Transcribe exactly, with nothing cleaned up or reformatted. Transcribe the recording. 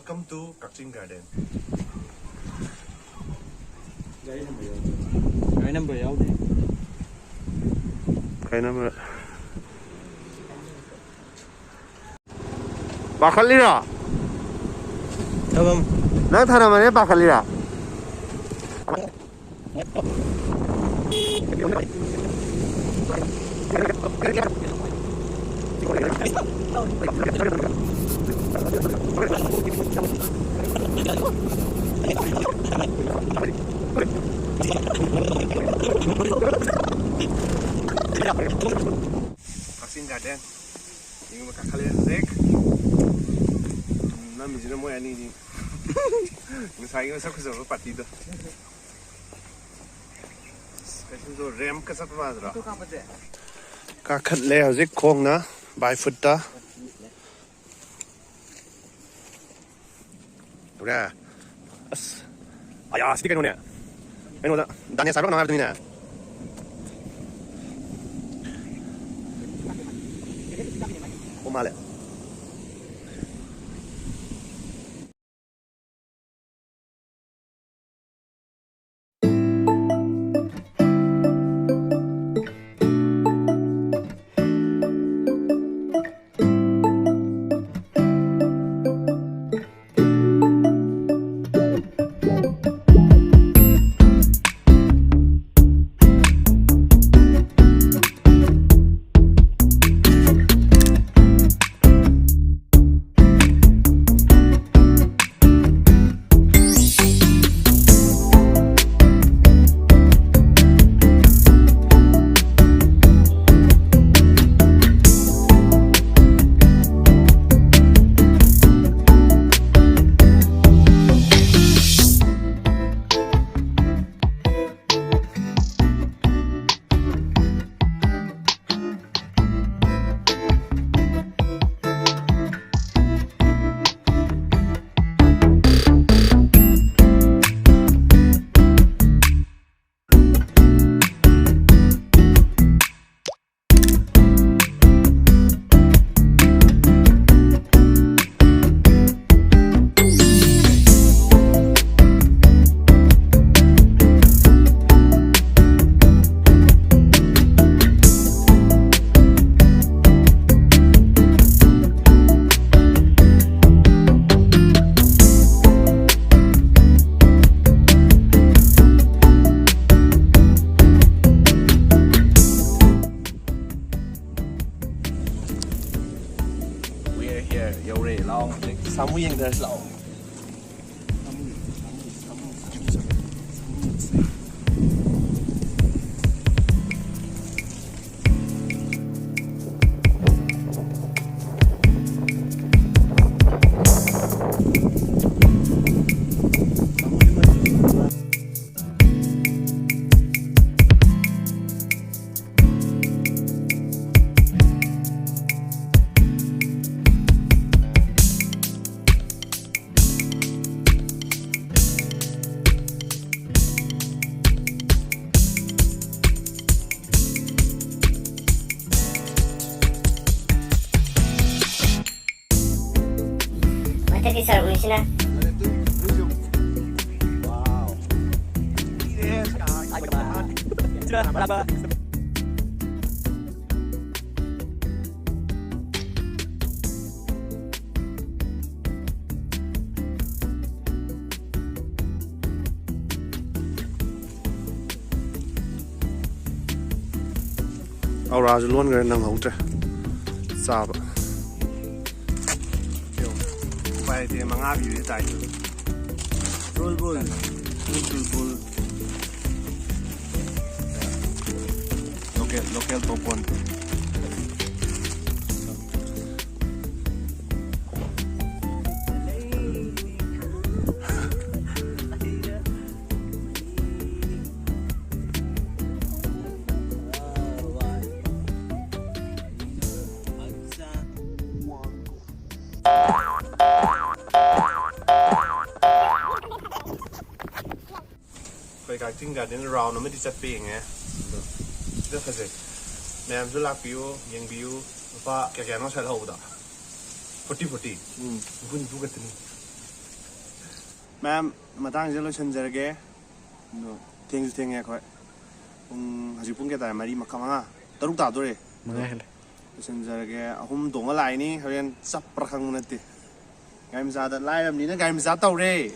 Welcome to Kakching Garden. ꯒꯥꯔꯤ number ꯌꯥꯎꯗꯦ꯫ ꯀꯩꯅꯣ? ꯄꯥꯈꯠꯂꯤꯔꯣ? ꯊꯕꯝ꯫ ꯅꯪ ꯊꯥꯔꯝꯃꯅꯦ ꯄꯥꯈꯠꯂꯤꯔꯥ? Kakching Garden꯫ ꯌꯦꯡꯕ ꯀꯥꯈꯠꯂꯦ ꯍꯧꯖꯤꯛ꯫ ꯎꯝ, ꯅꯝꯃꯤꯁꯤꯅ ꯃꯣꯏ ꯑꯅꯤꯅꯤ꯫ ꯉꯁꯥꯏꯒꯤ ꯃꯁꯛ ꯐꯖꯕ ꯄꯥꯔꯇꯤꯗꯣ꯫ ꯀꯩꯁꯨ ꯔꯦꯝꯞꯀ ꯆꯠꯄ ꯃꯥꯟꯗ꯭ꯔꯣ? ꯀꯥꯈꯠꯂꯦ ꯍꯧꯖꯤꯛ ꯈꯣꯡꯅ, by footꯇ꯫ ꯎꯔꯦ꯫ ꯑꯁ꯫ ꯑꯌꯥ, ꯁꯤꯗꯤ ꯀꯩꯅꯣꯅꯦ꯫ ꯀꯩꯅꯣꯗ, ꯗꯥꯅꯦꯁ ꯍꯥꯏꯕ꯭ꯔꯥ ꯀꯩꯅꯣ ꯍꯥꯏꯕꯗꯨꯅꯤꯅꯦ꯫ ꯑꯣ, ꯃꯥꯜꯂꯦ꯫ ꯁꯥꯃꯨ ꯌꯦꯡꯊꯔꯁꯤ ꯂꯥꯛꯑꯣ꯫ ꯃꯊꯛꯀꯤ ꯁꯔꯨꯛꯅꯤꯁꯤꯅ꯫ ꯑꯧꯔꯥꯁꯨ ꯂꯣꯟꯈ꯭ꯔꯦ, ꯅꯪꯍꯧꯗ꯭ꯔꯦ ꯆꯥꯕ꯫ ꯎꯄꯥꯏ ꯂꯩꯇꯦ, ꯃꯉꯥ ꯄꯤꯔꯗꯤ ꯇꯥꯏ꯫ ꯕꯨꯜꯕꯨꯜ꯫ ꯕꯨꯜꯕꯨꯜ, ꯕꯨꯜ꯫ Local, local popcorn. ꯑꯩꯈꯣꯏ ꯀꯛꯆꯤꯡ ꯒꯥꯔꯗꯦꯟ ꯔꯥꯎꯟ ꯑꯃꯗꯤ ꯆꯠꯄ ꯌꯦꯡꯉꯦ꯫ ꯑꯗꯣ ꯁꯤꯗ ꯐꯖꯩ꯫ ꯃꯌꯥꯝꯁꯨ ꯂꯥꯛꯄꯤꯌꯨ, ꯌꯦꯡꯕꯤꯌꯨ꯫ ꯂꯨꯄꯥ ꯀꯌꯥ ꯀꯌꯥꯅꯣ ꯉꯁꯥꯏ ꯂꯧꯍꯧꯕꯗꯣ? Forty, forty. ꯎꯝ꯫ ꯅꯤꯐꯨ, ꯅꯤꯐꯨ ꯈꯛꯇꯅꯤ꯫ ꯃꯌꯥꯝ, ꯃꯇꯥꯡꯁꯤꯗ ꯂꯣꯏꯁꯤꯟꯖꯔꯒꯦ꯫ ꯑꯗꯣ ꯊꯦꯡꯁꯨ ꯊꯦꯡꯉꯦ ꯑꯩꯈꯣꯏ꯫ ꯄꯨꯡ, ꯍꯧꯖꯤꯛ ꯄꯨꯡ ꯀꯌꯥ ꯇꯥꯔꯦ? ꯃꯔꯤ ꯃꯈꯥꯏ, ꯃꯉꯥ, ꯇꯔꯨꯛ ꯇꯥꯗꯣꯔꯦ꯫ ꯃꯉꯥ ꯍꯦꯜꯂꯦ꯫ ꯂꯣꯏꯁꯤꯟꯖꯔꯒꯦ꯫ ꯑꯍꯨꯝ ꯇꯣꯡꯉ ꯂꯥꯛꯏꯅꯤ, ꯍꯣꯔꯦꯟ ꯆꯞꯄ꯭ꯔꯥ ꯈꯪꯕ ꯅꯠꯇꯦ꯫ ꯒꯥꯔꯤ ꯃꯆꯥꯗ ꯂꯥꯏꯔꯕꯅꯤꯅ ꯒꯥꯔꯤ ꯃꯆꯥ ꯇꯧꯔꯦ꯫